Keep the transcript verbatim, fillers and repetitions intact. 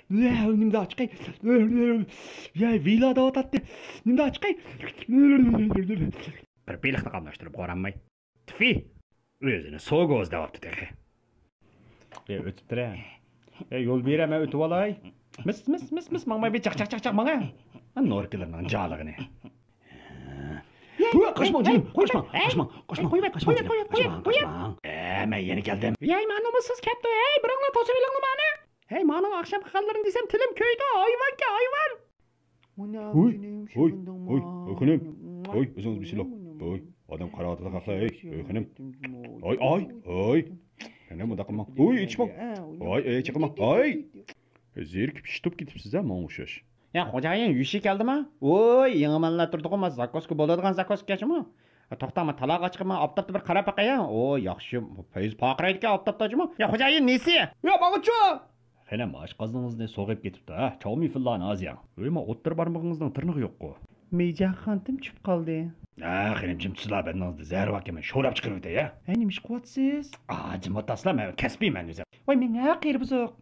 نېمىدە چىقاي؟ يا ۋىلا دەۋاتاتتى. نېمىدە چىقاي؟ بىر بېلىقنى قاملاشتۇرۇپ قورانماي. تفى! ئۆزىنى سوگوز دەۋاپتۇ تېخى. ئۆتۈپتۇرە. يول بېرە، مەن ئۆتۈۋالاي. مىس مىس مىس مىس ماڭماي، بىر چاق چاق چاق چاق ماڭا. نوركىلارنىڭ جالىغىنى. قاچماڭ جېنىم، قاچماڭ، قاچماڭ، قاچماڭ، قاچماڭ، قاچماڭ، قاچماڭ. ئە، مەن يەنە كەلدىم. ۋەي، مانا نومۇسسىز كەپتۇ. ھەي، بىراڭلار توسۇۋېلىڭلار مانا. ھەي، مانىڭ ئاخشامقى خانلىرىنى دېسەم تىلىم كۆيدى، ھايۋانكەن ھايۋان. ھوي، ھوي، ھوي، ھوي، خېنىم. ھوي، ئۆزىڭىز بىسىلو. ھوي، ئادەم قاراۋاتىدۇ قاقلا، ھەي، ھوي، خېنىم. ھوي، ھوي، ھوي. يەنە مۇنداق قىلماڭ. ھوي، ئېچىقماڭ. ھوي، ئېچىقماڭ. ھوي. زېرىكىپ شىتۇپ كېتىپسىز ھە، ماڭا ئوخشاش. يا خوجايىن، يۈشى كەلدىما؟ ۋوي، يېڭى ماللار تۇرىدىغۇ، ما زاكوسكا بولىدىغان زاكوسكا جۇمۇ. توختاڭ، ما تالاغا چىقىپ، ما ئاپتاپتا بىر قاراپ باقاي. ئو، ياخشى، پەيز پارقىرايدىكەن ئاپتاپتا جۇمۇ. يا خوجايىن، نېسى؟ يا ماڭىچۇ! خېنىم، ئاشقازىنىڭىزنى سوغۇپ كېتىپتۇ ھە، چاۋمىفىنلارنى ئاز يەڭ. ۋوي، ما ئوتتۇرا بارمىقىڭىزنىڭ تىرنىقى يوققۇ. مىجاخانتىم چۈشۈپ قالدى. ھە، خېنىم، جىم تۇرسىلا، بەدىنىڭىزدە زەھەر باركەن، مەن شوراپ چىقىرىۋېتەي ھە. ھەي، نېمە ئىش قىلىۋاتىسىز؟ ئا، جىم ئولتۇرسىلا، مەن كەسپىي مەن ئۆزۈم. ۋاي، مېڭە قېرى بۇزۇق.